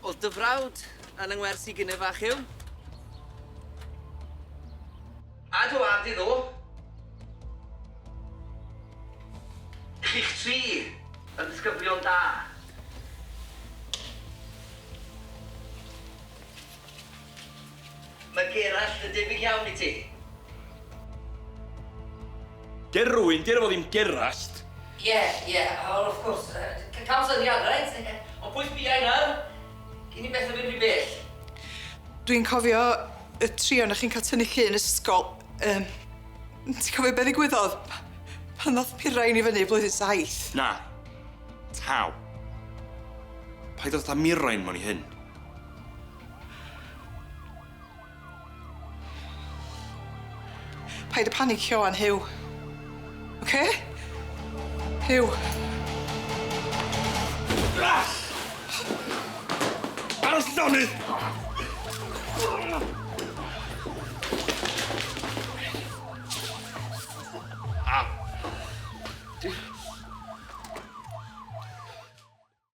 O'dd dy frawd yn 'y ngwers i gynne fach Huw. A do a di ddo. Chi'ch tri yn ddisgyblion da. Mae Gerallt yn debyg iawn i ti. Gerwyn, 'di enw fo ddim Gerallt. Ie, ie, o wrth gwrs, cam syniad, reit? Ond pwy sbia i nawr? Cyn i bethe fynd rhy bell. Dwi'n cofio y trio na chi'n cael tynnu llun ysgol. Yym, ti'n cofio be ddigwyddodd pan ddoth Mirain i fyny blwyddyn saith? Na. Taw. Paid â dod â Mirain mewn i hyn. Paid â panicio wan, Huw. Oce? Huw. Aros llonydd!